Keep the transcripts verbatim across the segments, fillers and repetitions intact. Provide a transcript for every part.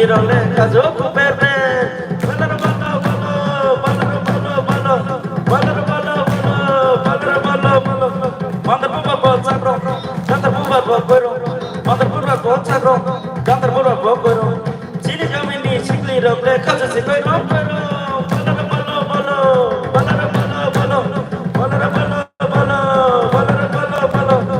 Role kajo kuper de. Balar balo balo, balar balo balo, balar balo balo, balar balo balo. Bandar bumbar bo chakrok, gandar bumbar bo koirok. Bandar bumbar bo chakrok, gandar bumbar bo koirok. Chini kamini sikli rok le kajo se koirok, koirok. Balar balo balo, balar balo balo, balar balo balo, balar balo balo.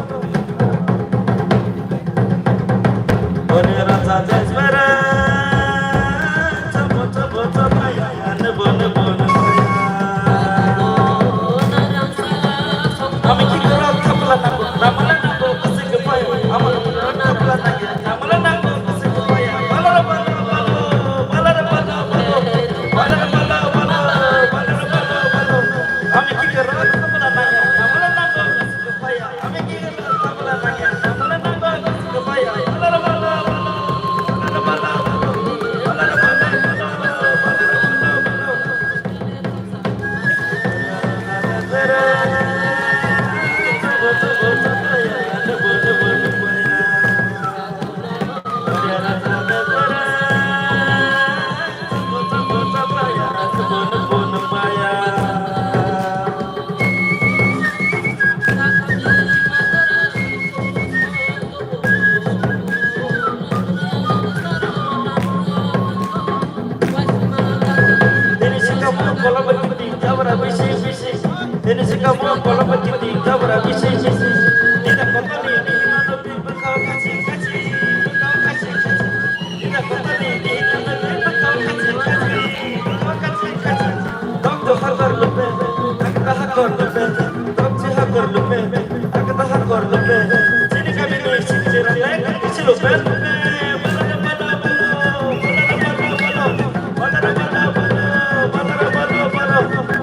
Tini sikamo kolom bwtwi jabra bisi bisi. Tini sikamo kolom bwtwi jabra bisi bisi. Tini kotoni bihima no bwkha kachi kachi, bwkha kachi kachi. Tini kotoni bihima no bwkha kachi kachi, bwkha kachi kachi. Dok dok hakor lupe, dok dok hakor lupe, dok si hakor lupe. Akata hakor lupe, chini kamini sikli rok le kisi lupe.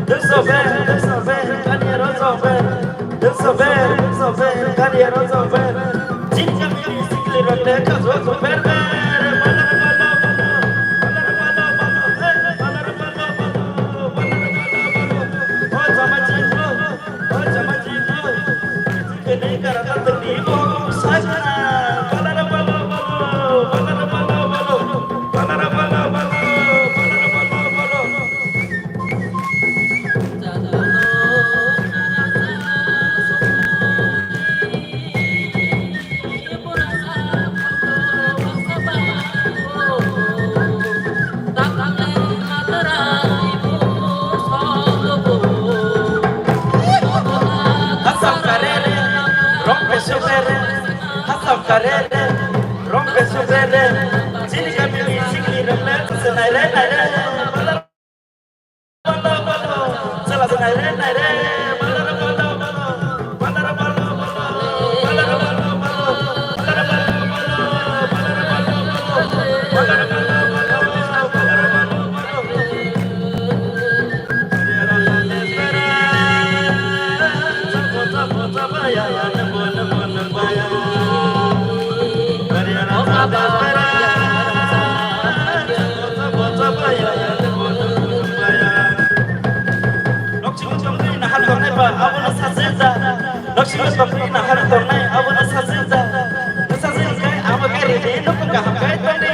Dil sobe, dil sobe, kani aro sobe. Dil sobe, dil sobe, kani aro sobe. Chini kamini sikli rok le kajo sobe. Hasam karere, rong pesuk rere, hasam karere, rong pesuk rere, chini kamini sikli rok le, senai re, nai re. Noksingo tongwi nahar tongnai ba, abono sajwk da. Noksingo tongwi nahar tongnai, abono sajwk da. Sajwk kai, amo kai ridi, nokung kaham kai tongdi.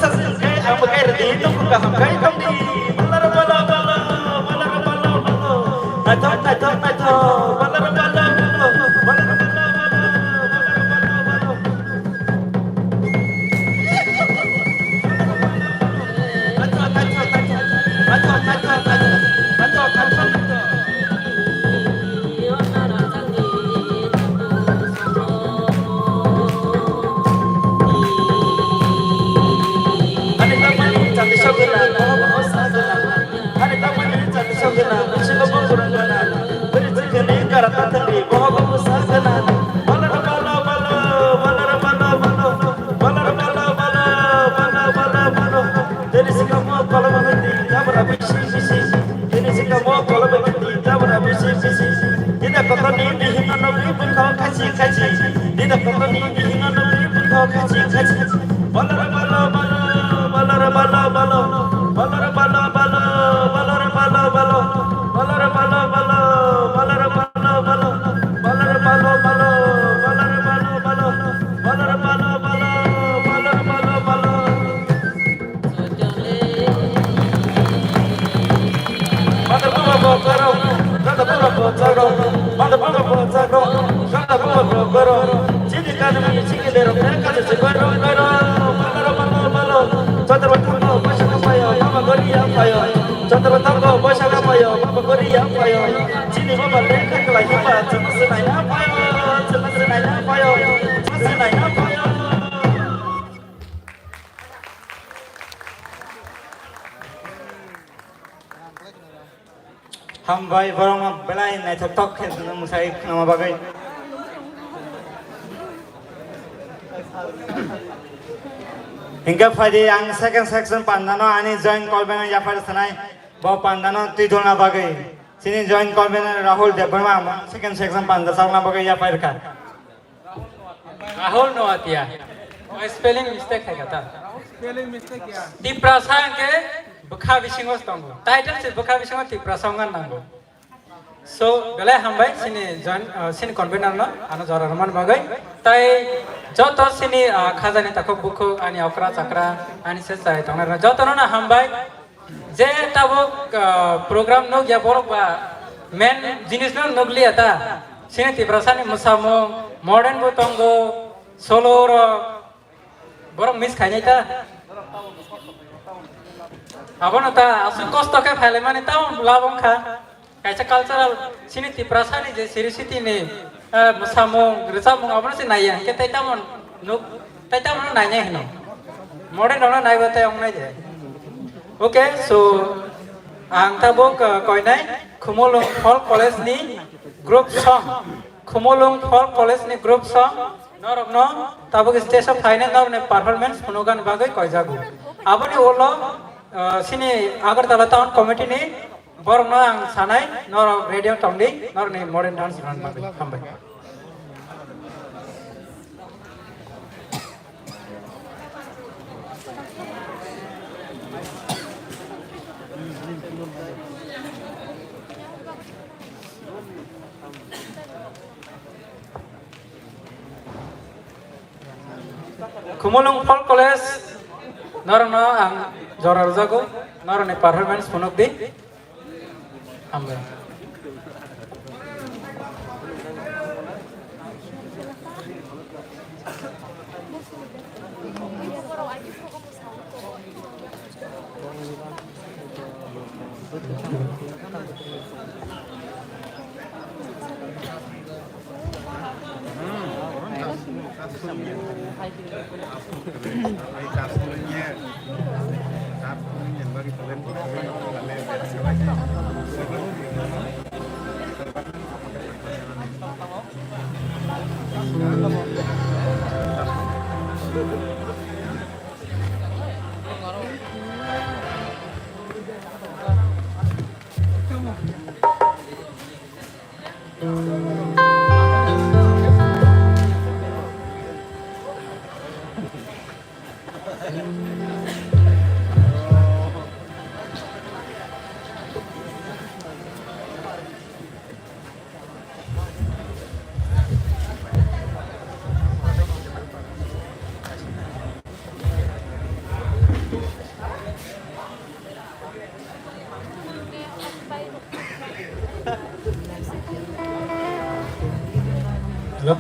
Sajwk kai, amo kai ridi, nokung kaham kai tongdi. Balar bala bala, balar bala bala. Naithok, naithok, naithok. Balar bala bala, balar bala bala, balar bala bala. Ani tamani chandi sogwna, bohogo sagwna. Ani tamani chandi sogwna, bisingo bongorok gana. Bwrwi chikani kara tathangni, bohogo sagwna. Balar bala bala, balar bala bala, balar bala bala, balar bala bala. Tini sikamo kolom bwtwi jabra bisi bisi. Tini sikamo kolom bwtwi jabra bisi bisi. Dida kotorni bihino nogwi bwkhao khachi khachi. Dida kotorni bihino nogwi bwkhao khachi khachi. Balar bala bala, balar bala bala, balar bala bala, balar bala bala, balar bala bala, balar bala bala, balar bala bala, balar bala bala, balar bala bala, balar bala bala. Mother, mother, mother, sakro, sakro, mother, mother, chini kanu mani chiki dero, kanu chiki dero, dero, malo, malo, malo. Chotro thango, paisa kapayo, mama gori ya payo. Chotro thango, paisa kapayo, mama gori ya payo. Chini mama lekha kalai hiba, chini sinai ya payo, chini sinai ya payo, chini sinai ya payo. Hambai, borokno belai naithokthok khe chwngno mwsai khnama bagwi. Hinkhe phaidi ang second section pandano ani joint convener yaphar sanai, bo pandano twi dolna bagwi. Chini joint convener Rahul Debbarma ang second section panda chakna bagwi yaphar kha. Rahul Noatia. O spelling mistake hai kata. Spelling mistake ya. Tiprasa hwnkhe bwkha bisingo tongo. Title se bwkha bisingo Tiprasa wngna nango. So, belai hambai sini join, uh, sini convener no, ano jora rwmani bagwi. Tai joto sini, uh, khajani takhuk bukhuk, ani okra chakra, ani se chai tongnai rok jotono no hambai. Je tabuk, ah, program nukya borok ba main jinis no nukliya ta. Sini Tiprasani mwsamung, modern bo tongo, solo rok, borok miss khainai ta. Abono ta aswk kosto khe phailaimani tamo lab wngkha. Kaisa cultural sini Tiprasani je siri sitini, eh, mwsamung, rwchapmung abono se naiya, hinkhe tei tamo nuk, tei tamo nainai hino. Modern rokno naiba tei wngnai de. Okay, so ang tabuk, eh, koinai Khumulwng Folk College ni group song, Khumulwng Folk College ni group song, norokno tabuk stage o phainai norokni performance phunukna bagwi koijago. Aboni ulo, eh, sini Agartala Town Committee ni Borokno ang sanai, norok ready wng tongdi, norokni modern dance rwna bagwi. Hambai. Khumulwng Folk College, norokno ang jora rwjago, norokni performance phunukdi. Hambai. Hello.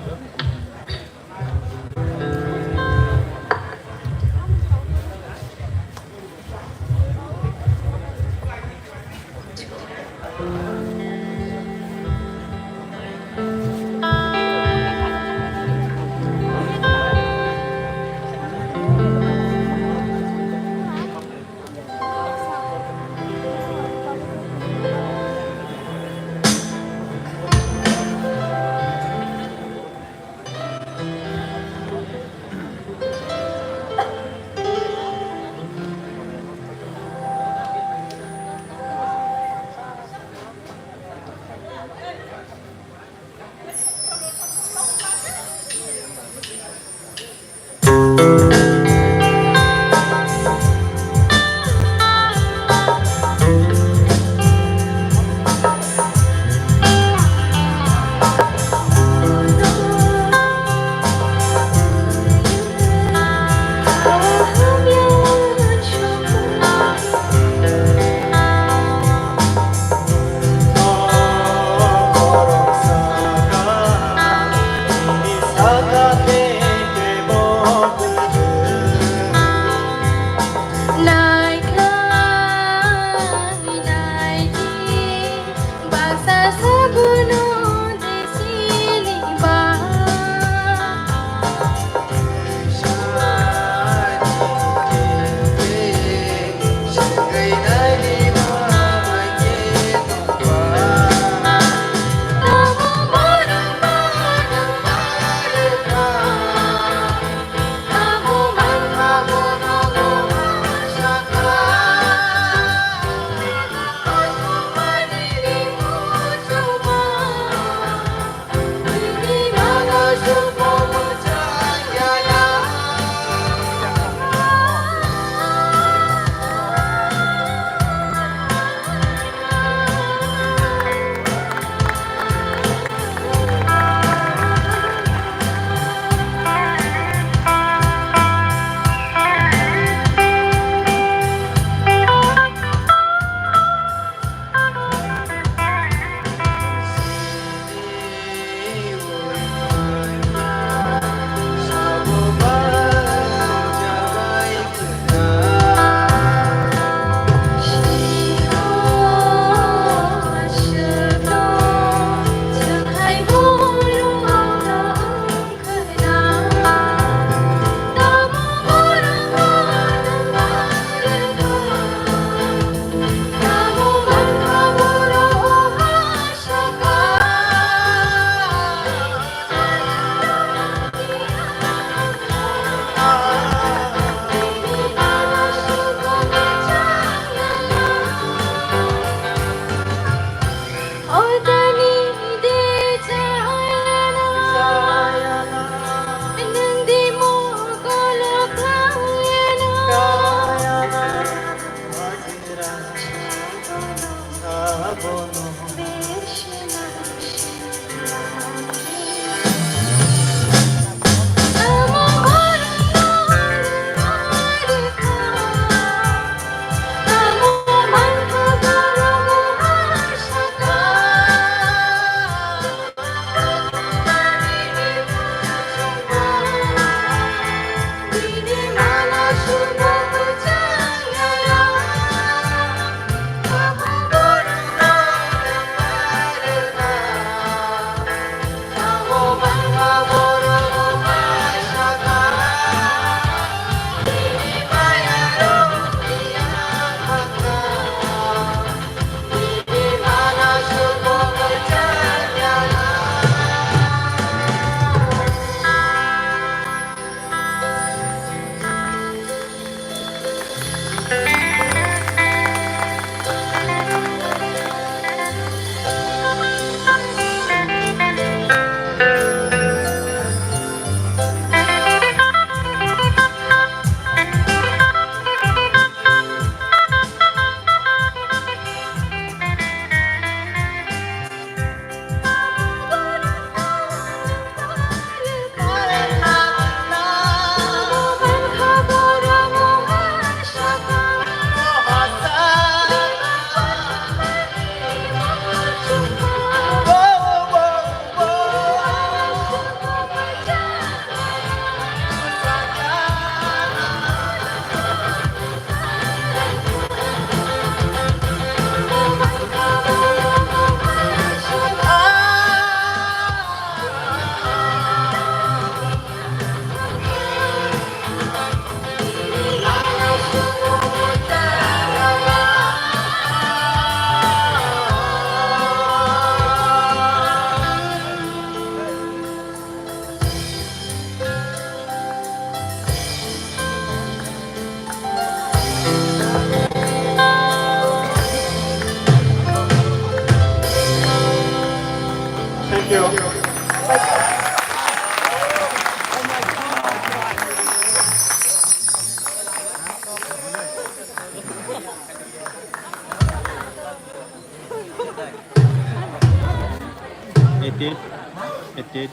Eight,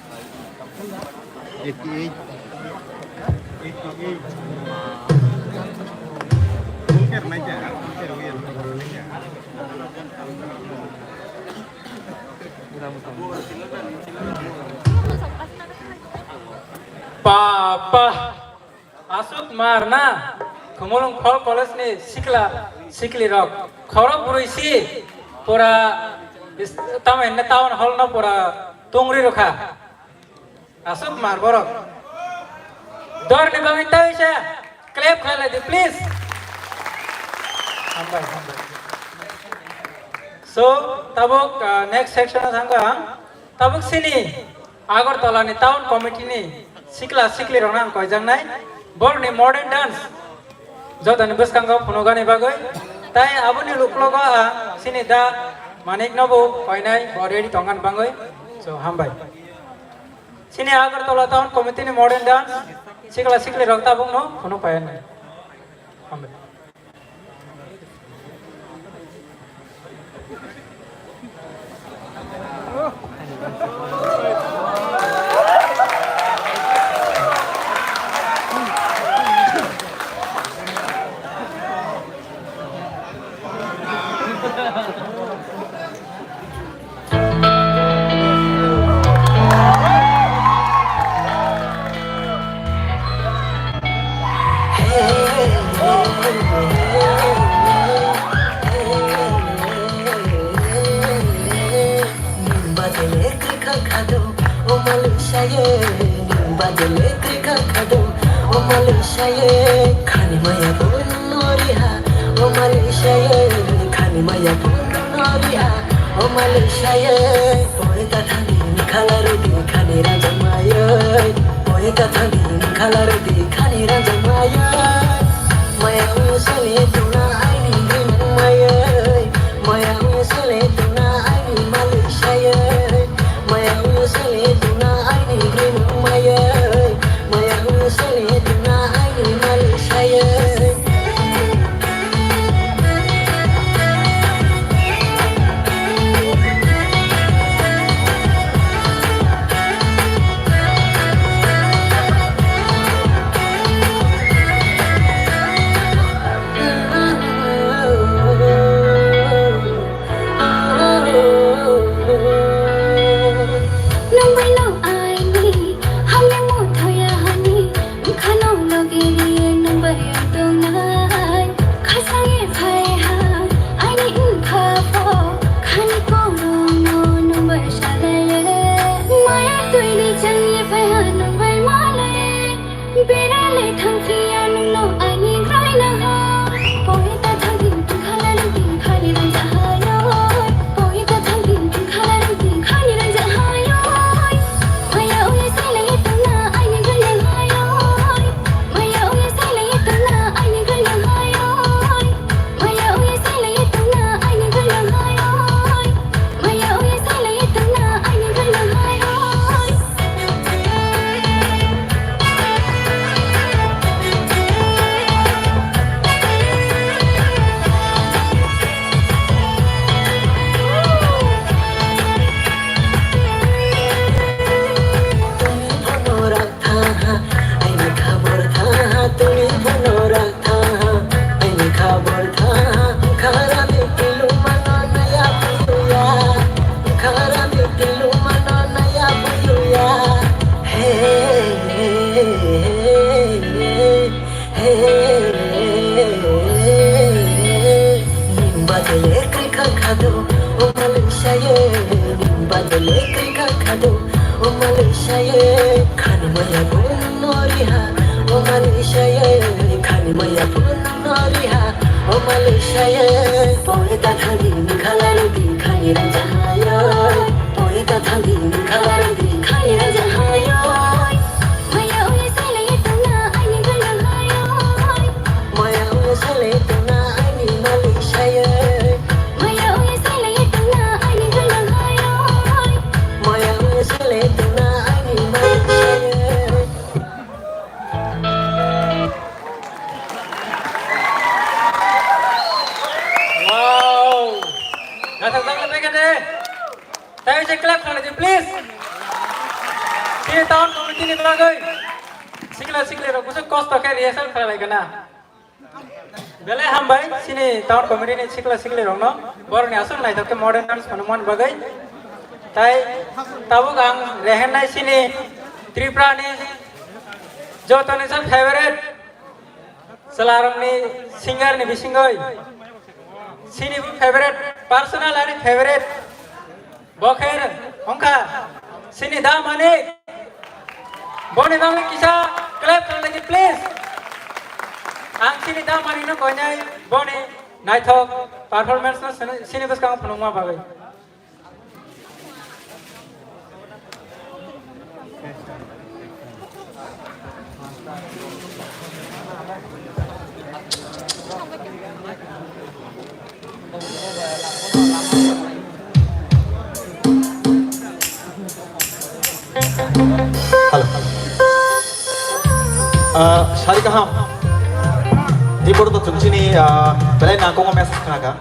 eighty-eight, eighty-eight. Papa. Aswk mar na, Khumulwng Khol College ni sikla sikli rok khorok brwi si pura is-, tamo hinne town hall no pura tungri rokha. Aswk mar borok. Dor ni bagwi tawisa clap khlai di, please. Hambai, hambai. So, tabuk, ah, next section o thangkha ang. Tabuk sini Agartala ni town committee ni sikla sikli rokno ang koijaknai, borok ni modern dance jotoni bwskango phunukani bagwi, tai aboni uklogo ang sini da Manik no bo koinai, bo ready tongani bagwi. So, hambai. Sini Agartala town committee ni modern dance sikla sikli rok tabuk no phunuk painai. Hambai. Khani maya phone noriha, o Malaysia ye. Khani maya phone noriha, o Malaysia ye. Pore ta thani khala rodi khani raja maya. Pore ta thani khala rodi khani raja maya. Maya uyo sele tuna aini grim maya. Maya uyo sele tuna aini Malaysia ye. Maya uyo sele tuna aini grim maya. Maya uyo sele tuna aini Malaysia ye. Nang bai no aini, hamya mo thoya hani, khano loge ri nang bai ang tongnai. Khasa ye phai ha, aini wngkha pho, khani koro no nang bai salai ye. Maya twi ni chang ye phai ha nang bai malai. Berale thangphiya nungno ani graina ha. Poeta thangdi khana rudi khani ranja hayo. Poeta thangdi khana rudi khani ranja hayo. Maya uya sailai tuna ani graina hayo. Maya uya sailai tuna ani graina hayo. Maya uya sailai tuna ani graina hayo. Maya uya sailai tuna ani graina hayo. Thaha, aini khabor thaha, twi bono rak thaha, aini khabor thaha, khara miti luma no naya puya, khara miti luma no naya puya. Hey, hey, hey, hey, hey, hey, hey. Nim badale kri kha khado, o Malaysia ye. Nim badale kri kha khado, o Malaysia ye. Khani maya phone noriha, o Malaysia ye. Khani maya phone noriha, o Malaysia ye. Poeta thangdi khala rudi khani ranja hayo. Poeta thangdi khala rudi khani ranja hayo. Maya uya sailai tuna ani graina hayo. Maya uya sailai tuna ani Malaysia ye. Maya uya sailai tuna ani graina hayo. Maya uya sailai tuna ani Malaysia ye. Wow. Nathok jak le pekade. Tei se clap khlai di, please. Chini town committee ni bagwi sikla sikli rok bwswk kosto khe rehearsal khlai lai gana. Belai hambai chini town committee ni sikla sikli rokno borokni aswk naithok khe modern dance phunukmani bagwi. Tai tabuk ang rehennai chini Tripura ni jotoni sa favorite chwlarokni singer ni bisingwi chini bo favorite, personal ani favorite. Bo khe wngkha chini Da Manik. Boni bagwi kisa clap khlai di, please. Ang chini Da Manik no koinai boni naithok performance no chini, chini bwskango phunukma bagwi. Hello. Ah, sari kaham. Di photo to chini, ah, belai nangkukma message khnakha.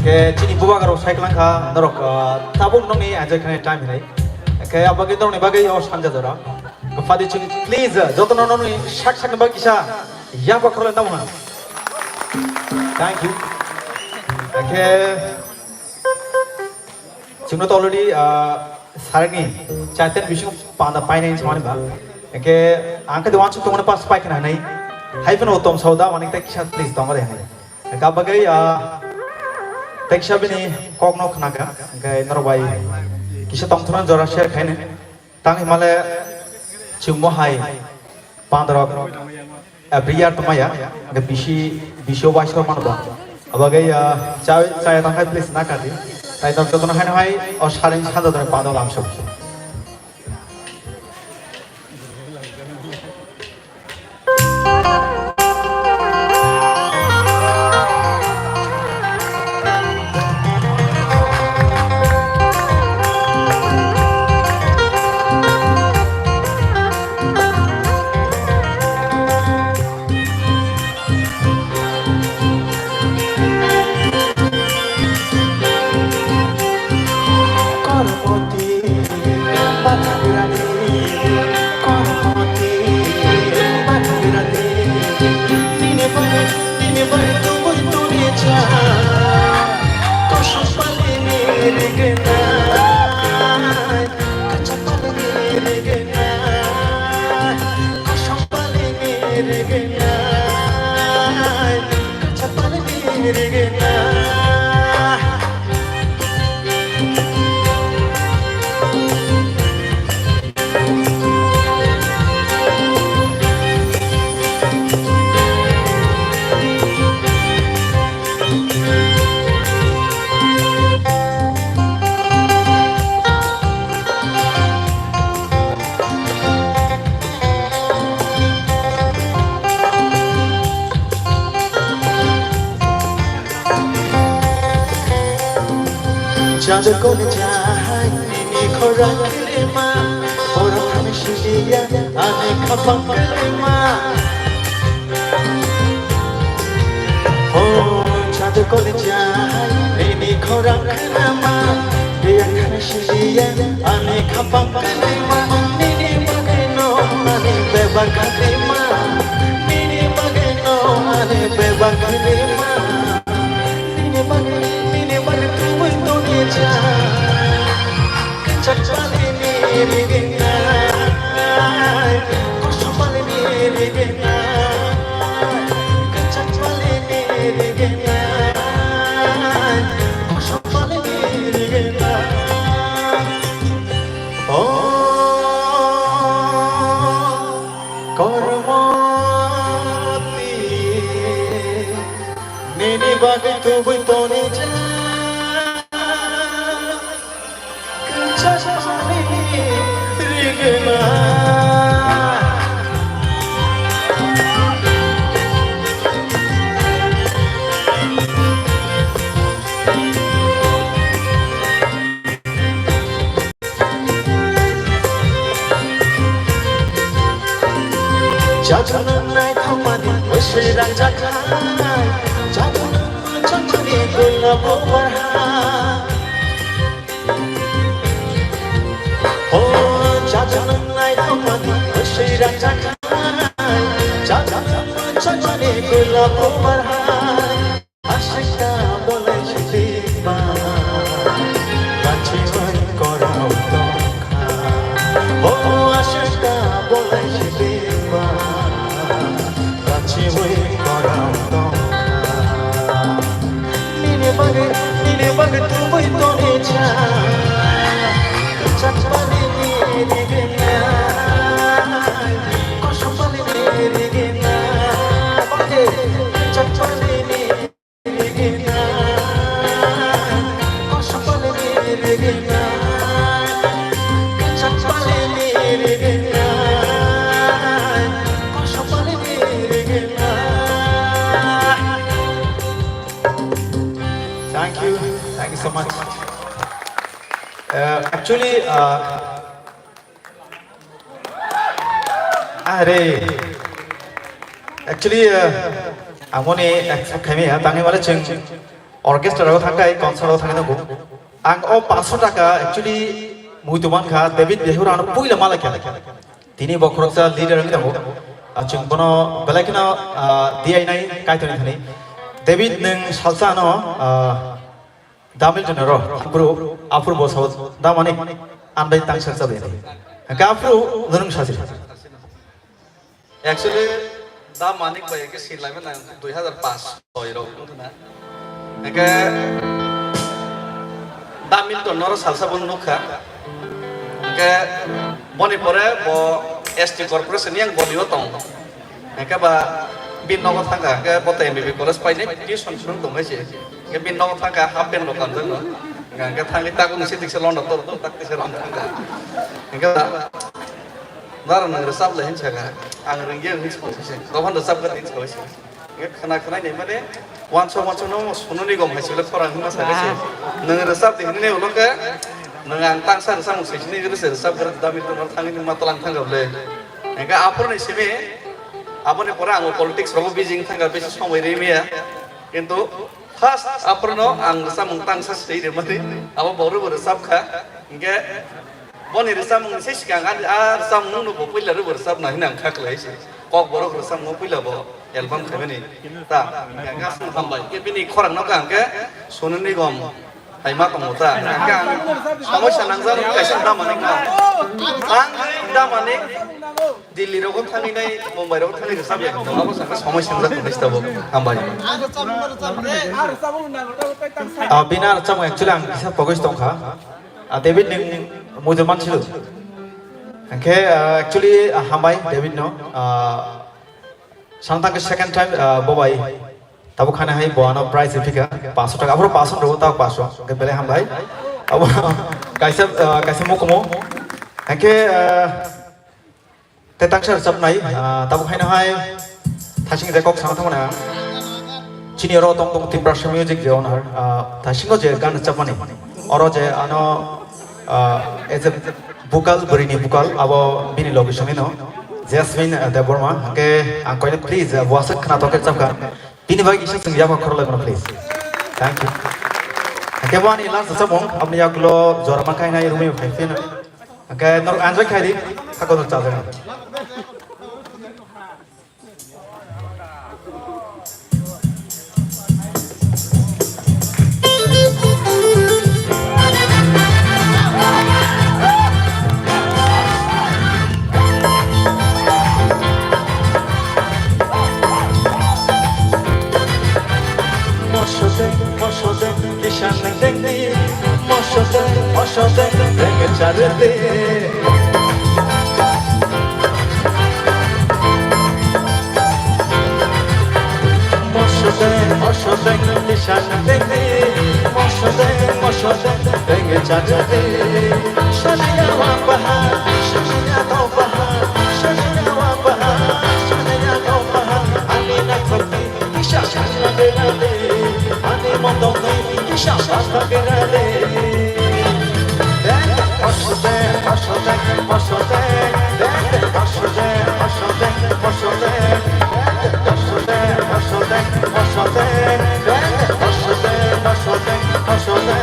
Ke chini bubagra rok cycle kha, norok, ah, tabuk nokni enjoy khnai time hinai. Ke abagwi norokni bagwi o sanja jora. Phadi chwng, please, jotono nokni sak sakni bagwi kisa yakba khorlai tamo ha. Thank you. Ke chwngno to already, ah, sarni chaiten bising panda painai samani ba. Ke ang khe wansuk tongmani pas paikha nai. Hai phano tom sauda mani tei kisa please tongore hai. Ka bagwi, ah, tei kisa bini kokno khnakha, hwnkhe norok bai kisa tongthokna jora share khaina. Tang himale chwngmo hai pandrok every year tongmaya, hwnkhe bisi, bisi o waisa mano ba. Abagwi, ah, cha, chaya tangkhai please na kadi. Tai norok jotono haino hai o saring sanja doni pandrok lamsok. Chador kole jahai nini khorang kelema, borok thani siliya ani khapang kelema. Oh, chador kole jahai nini khorang kelema, biya thani siliya ani khapang kelema. Nini bagwi no ani bebak khatima, nini bagwi no ani bebak khatima. Nini bagwi, nini bagwi tubui toni ja. Kachak pali ni rigina. Kosom pali ni rigina. Kachak pali ni rigina. Kosom pali ni rigina. Oh, Kormoti, nini bagwi tubui toni ja, kachak pali rigima. Jajana nai thangmani bwswi rangjakhai, jajana thangmani gulabo barha. O jajana nai Chakmani gula kumar hai, ashka bolai shilima, kachi mai korau tongkha. O ashka bolai shilima, kachi mai korau tongkha. Nini bagwi, nini bagwi tubui toni cha. Chakmani ni rigna, kosopani ni rigna. Chakmani ni rigna, kosopani ni rigna. Chakmani ni rigna, kosopani ni rigna. Thank you. Thank you so much. Uh, actually, uh, are, actually, uh, amoni expect khaimi ya, tangni male chwng orchestra ro thangkai, concert ro thangkai nunggu. Ang o paanch sho taka actually muitu mankha, David Behura ano puila malakha. Tini bo khoroksa leader wngwi tongo. Ah, chwng bono belai kheno, ah, diyainai Kaitorni thani. David, nwng salsa ano, ah, Damil Tunaro, aphuru, aphuru bo sao, Damani, andai tang salsa be. Hingke aphuru, nwng sasi. Actually, Da Manik bai ke sinlaimani ang dui hazar paanch soi rok wngkha na. Hingke Da Milton noro salsa bo nukha. Hingke boni pore bo S T corporation yang bolio tong. Hingke ba bin nogo thangkha, hingke bo to M B B college painai tuition phwrwng tongmai se. Hingke bin nogo thangkha half pant rok kanjak no. Hingke thangwi tago nisi tikse londa tor tor tak tikse rom thangkha. Hingke ba Naro nwng rwchap le hinwi sakha, ang rwngya hinwi sakha se, dophano rwchapkha hinwi sakha se. Hingke khna khna nai mane, wansuk wansuk no Sonu Nigam hai se le khorang hinma sakha se. Nwng rwchap de hinwi ulo khe, nwng ang tangsa rwchapmung se sini gre se rwchapkha, Dami Tunaro thangwi nwng ma tlang thangkha bole. Hingke aphuru ni simi, aboni pore ang politics rogo busy wng thangkha, bisi somoi rwi maya. Kintu first aphuru no ang rwchapmung tangsa se rwmani, abo bo rwbo rwchapkha. Hingke Boni rwchapmung se swkang, a, a rwchapmung no bo puila rwbo rwchapna hinwi ang kha kwlai se. Kokborok rwchapmung puila bo album khaimani. Ta, hingke ang aswk hambai. Hingke bini khorang no kaham khe Sonu Nigam hai ma tongo ta. Hingke ang somosya nangjak kaisa Damanik no. Ang Damanik Delhi rogo thangwi nai, Mumbai rogo thangwi rwchapya. Abo sakha somosya nangjak tongo se tabuk. Hambai. Ah, bini rwchapmung actually ang kisa pogwi tongkha. Ah, David nwng mujurman silo. Hingke, ah, actually, ah, hambai David no. Ah, sangtang ke second time, ah, bo bai. Tabuk khana hai bo ano prize rifika paanch sho taka. Aphuru paanch sho rw, tabuk paanch sho. Hingke belai hambai. Abo kaisa, ah, kaisa mukumu. Hingke, ah, Tei taksa rwchapnai, ah, tabuk haino hai thasing je kok sana thangmani ang. Chini oro tong tong Tiprasa music je owner, ah, thasingo je gan rwchapmani. Oro je ano, ah, as a vocal, bwrwini vocal, abo bini logi songino Jasmine, ah, Debbarma. Hingke ang koino please, ah, bo aswk khna tokhe rwchapkha. Bini bagwi kisa chwng yakho khoroknai mano, please. Thank you. Hingke bo ani last rwchapmung, aboni yagulo jora ma kainai romwi phai phino. Hingke norok enjoy khai di, hakhe norok chajak. Mosodeng, mosodeng, kisan dengdi. Mosodeng, mosodeng, deng chardi. Mosodeng, mosodeng, kisan dengdi. Mosodeng, mosodeng, deng chardi. Shania wapaha, shania topaha, shania wapaha, shania topaha. Ani na khoti. Kisa sakna berade, ani mondokni kisa sakna berade. Dek, osode, osode, osode, dek, osode, osode, osode, dek, osode, osode, osode, dek, osode, osode, osode.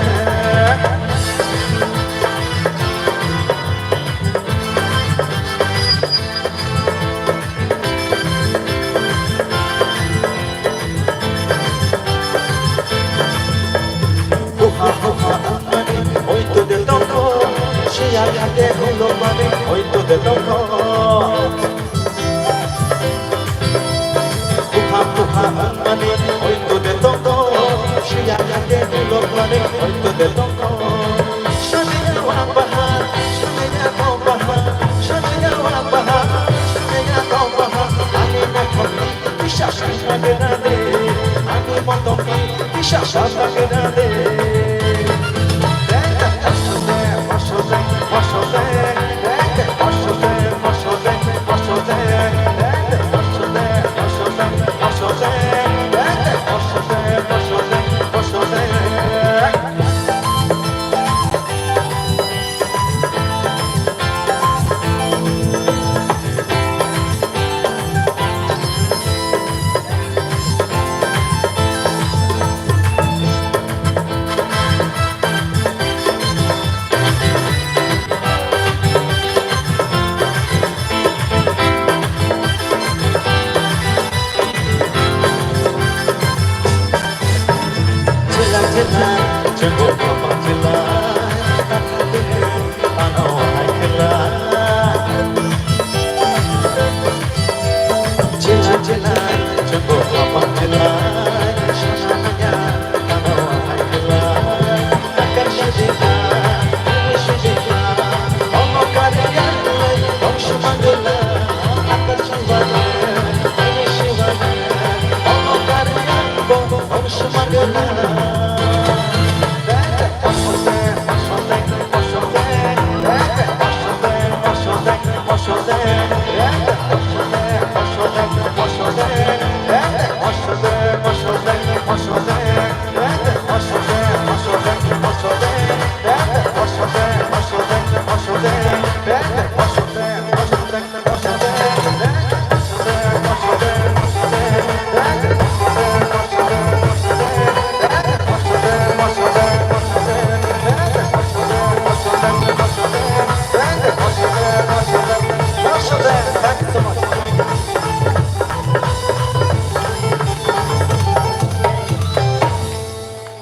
Oi to de tongkho. Bupha bupha wngmani oi to de tongkho. Siya khe ulokmani oi to de tongkho. Saniya wa baha, saniya wa baha, saniya wa baha, saniya wa baha. Ani naithokni kisa sangna gena de, ani mothokni kisa sangna gena de.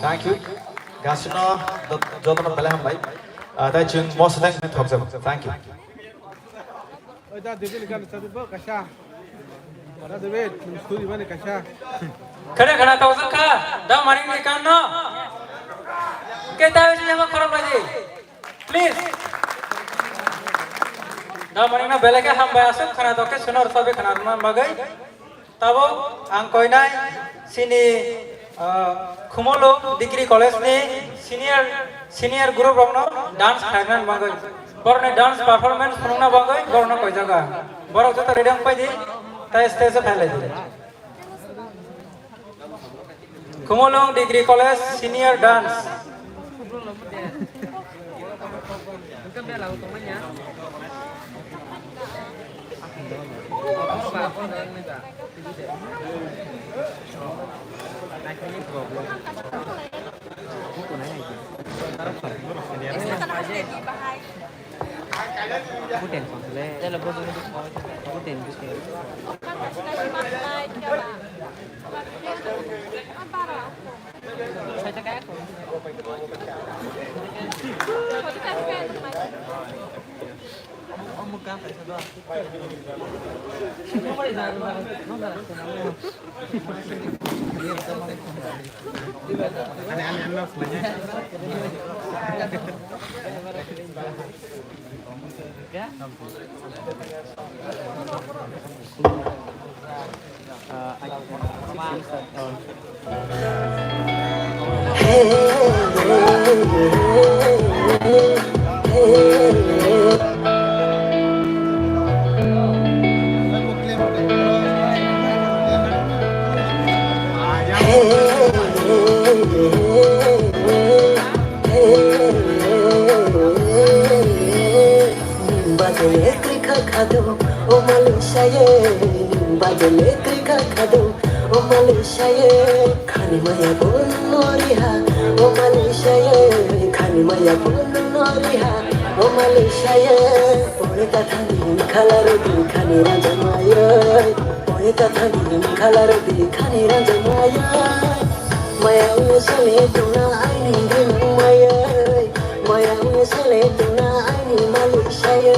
Thank you. Gasino jotono belai hambai. Ah, tai chwng moso thank you thokjak. Thank you. Oida David kan sadu bo kaisa. Oida David, suri mani kaisa. Khada khada tau kha, da maring ni kan no. Ke ta wisi jama khorok lagi. Please. Da maring na belai khe hambai asuk khana doke sunor sabi khana rwna bagwi. Tabuk ang koinai chini, ah, Khumulwng Degree College ni senior, senior group rokno dance khlaina bagwi, borokni dance performance phunukna bagwi borokno koijaga. Borok joto ready wng pai di, tai stage o phailai di. Khumulwng Degree College senior dance. Bajole krikha khado, o Malaysia ye. Bajole krikha khado, o Malaysia ye. Khani maya bol no riha, o Malaysia ye. Khani maya bol no riha, o Malaysia ye. Pore ta thani khala rodi khani raja maya. Pore ta thani khala rodi khani raja maya. Maya uye sele tuna aini din maya. Maya uye sele tuna aini Malaysia ye.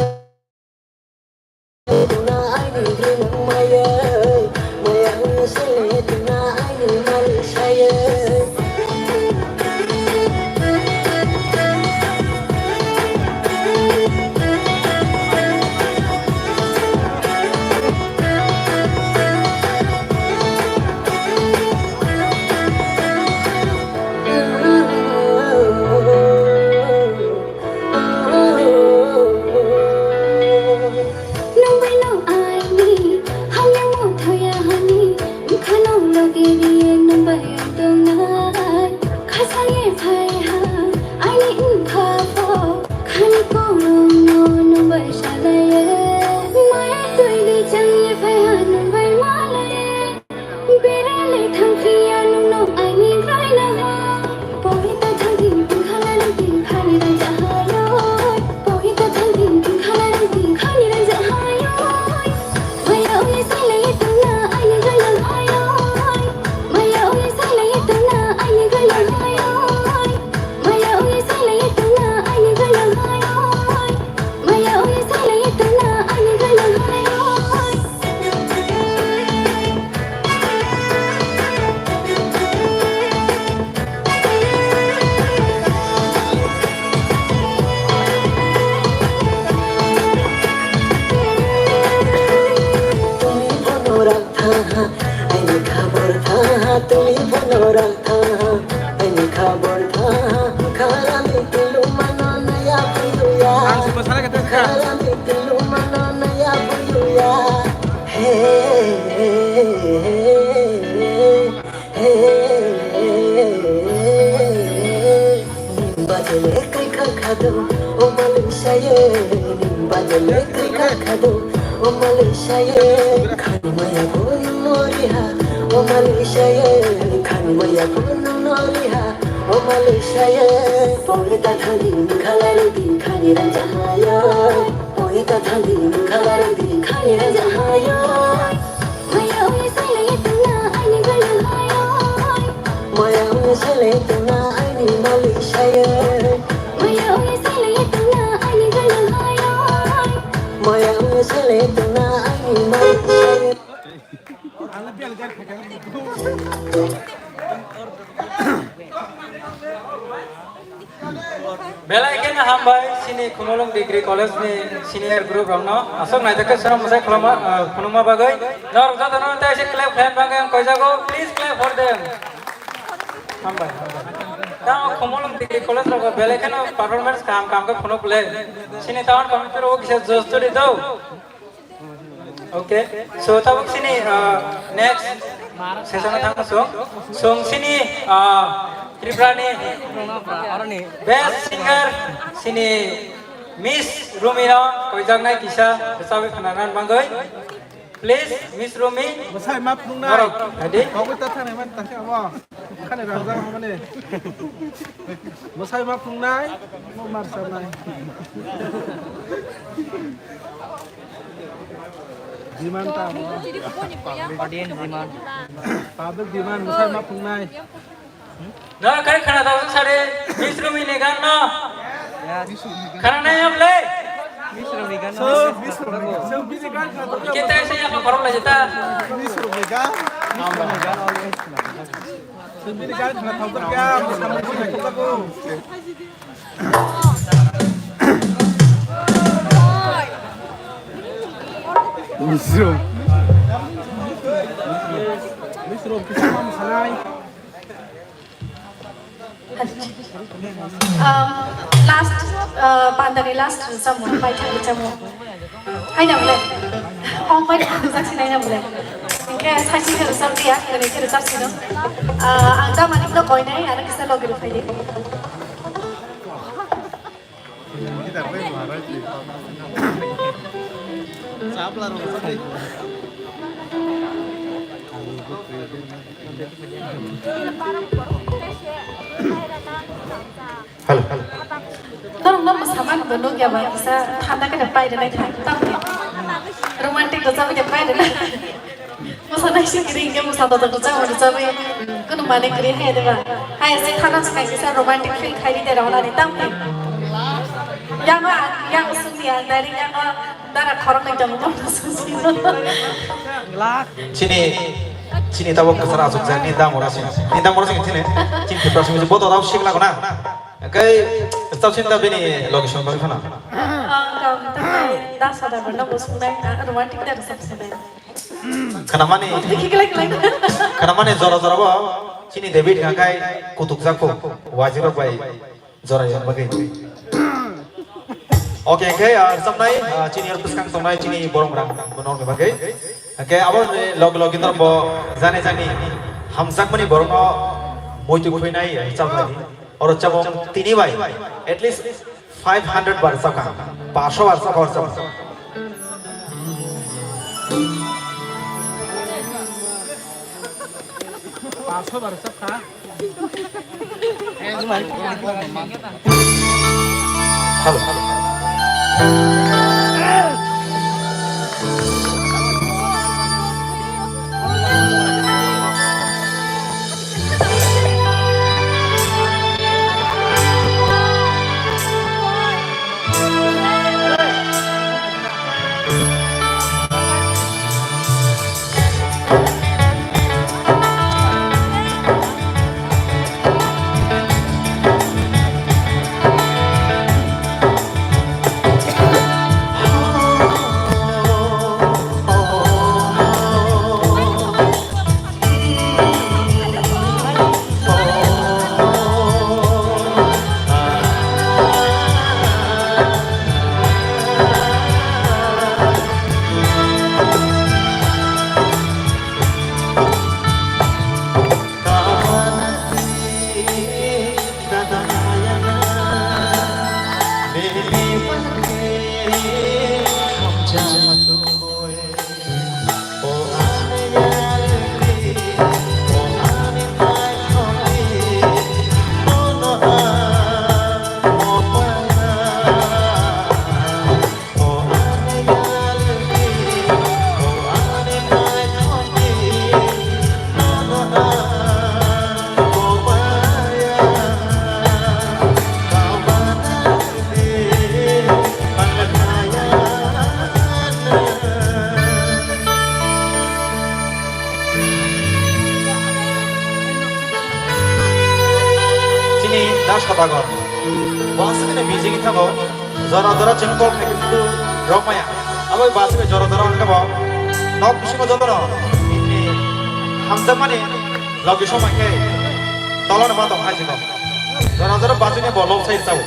Nung bai no aini hamya mo thoya hani, wngkha no loge riye nung bai ang tongnai. Khasang ye phai ha aini wngkha pho khani korong no nung bai salai ye. Maya twi di chang ye phai ha nung bai malai ye. Berele thangphiya nungno aini graina ha. Pohita thangphi khana rangphi khani rang jahayo. Pohita thangphi khana rangphi khani rang jahayo. Maya oi sailai tongna aini graina hayo. Maya oi sailai tongna aini graina hayo. Maya oi sailai tongna aini graina hayo. Maya oi sailai tongna aini graina hayo. Tumi bono rak tha, aini khabor tha, tumi bono rak tha, aini khabor tha, kharani tilu mano naya puyu ya. Ang sumo sana kata kha. Kharani tilu mano naya puyu ya. Hey, hey, hey, hey. Ning bajele kai kha khado, o Malaysia ye. Ning bajele kai kha khado, o Malaysia ye. Khani maya ko nung no riha, o Malaysia ye. Khani maya ko nung no riha, o Malaysia ye. Pore ta thani khala rudi khani rang jahaya. Pore ta thani khala rudi khani rang jahaya. Maya oi sailai tongna aini graina hayo. Maya oi sailai tongna aini Malaysia ye. Maya oi sailai tongna aini graina hayo. Maya oi sailai tongna aini Malaysia ye. Belai kheno hambai chini Khumulwng Degree College ni senior group rokno. Aswk naithok khe swnam mwsai khuluma, ah, phunukma bagwi. Norok jotono tei se clap khlai bagwi ang koijago. Please clap for them. Hambai, hambai. Tamo Khumulwng Degree College rogo belai kheno performance kaham kaham khe phunuk le. Chini town committee rogo kisa josh turi do. Okay, so tabuk sini, uh, next session o thangma song. Song sini, uh, Tripura ni best singer sini Miss Rumi no koijaknai kisa rwchabwi khwnanan mangwi. Please, Miss Rumi. Bwsai ma phunuknai. Norok, hadi. Kogwi ta thangnaimani ta khe abo. Khani rajak mani. Bwsai ma phunuknai, mo mar sanai. Demand ta mo. Audience demand. Public demand, bwsai ma phunuknai. No, kare khana tau sare, Miss Rumi ni gan no. Khana nai am le. Miss Rumi gan no. So, Miss Rumi. So, Miss Rumi gan. Kita se ya korong la jeta. Miss Rumi gan. Misro. Misro, kisa ma sanai. Um, last, uh, pandani last rwchapmung, paithak rwchapmung. Haina bole. Ong paithak rwchapsi naina bole. Hingke saisi khe rwchapdiya, kwrwi khe rwchapsino. Uh, ang tamani no koinai, ano kisa logi rwphaidi. Hello, hello. Norok no mwsamani bo nukya ba kisa thanda khe pai rwnai kha, tamni romantic rwchapwi de pai rwnai. Mwsanai se kwrwi hwnkhe mwsa dotok rwchapmung rwchapwi kunu manwi kwrwi haya de ba. Haya se thana swkang kisa romantic feel khai ride rw nani tamni. Yang, yang sung ya, dari yang dara khorok ni jamu sung. Chini, chini tabok kwchar achuk jak ni dam ora sing. Ni dam ora sing chini. Chini tipra sing bodo rao sik lago na. Kai stop sin da bini location bagi phana. Ang kau tak dasa da benda bosung dai, romantic da resep sedai. Khanamani, Tiki kelek kelek. Khanamani jora jora bo chini David ngakai kutuk jako wajirok bai. Jora yang bagwi. Okay, okay, ah, samnai, ah, chini aro bwskang tongnai chini borok rang bono bagwi. Okay, abo ni log log indor bo jani jani hamjakmani borokno muitu khuinai, ah, chapnai. Oro chabong tini bai at least five hundred bar chapka, paso bar chapka, bar chapka. Paso bar chapka. Chini da Sodagar. Bo aswkno bijigwi thango. Jora jora chwng call khaikhe rok maya. Abo bo aswkno jora jora hwnkhe bo nok bisingo jotono hamjakmani logi somai khe tolano ma tong hai jino. Jora jora bachwini bo lok sai chao.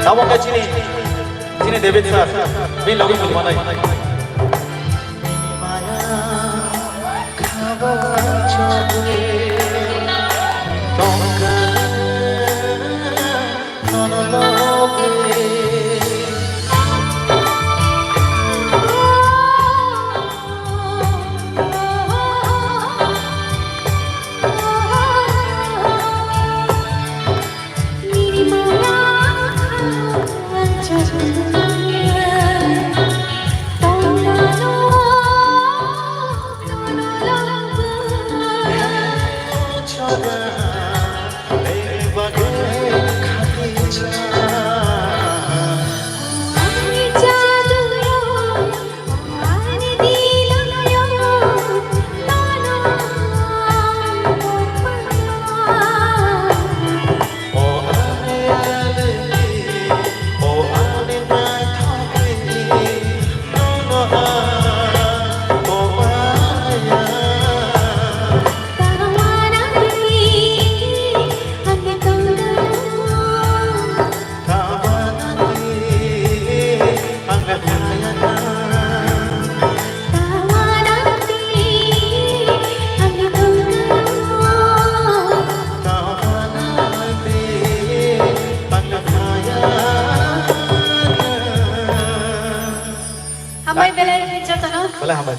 Tabok khe chini, chini David sir, bini logi muchung manai.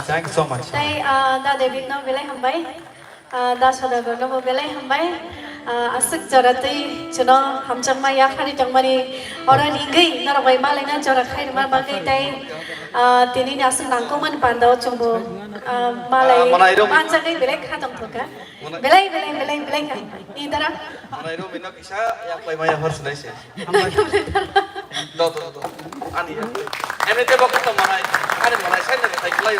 Thank you so much. Tai, ah, da David no belai hambai. Ah, da Sodagar no bo belai hambai. Ah, aswk jora twi chwno hamjakma yakhari tongmani oro ringwi norok bai malaina jora khairima bagwi tai, ah, tini ni aswk nangkukmani panda o chwngbo, ah, malai Ah, manai rok. Manjagwi belai kha tongthokha. Manai- Belai, belai, belai, belai kha. Ni dara? Manai rok bino kisa yak pai maya hor sinai se. Do, do, do. Ani ya. Ene te bokto manai. Ani manai sai na tai kulai.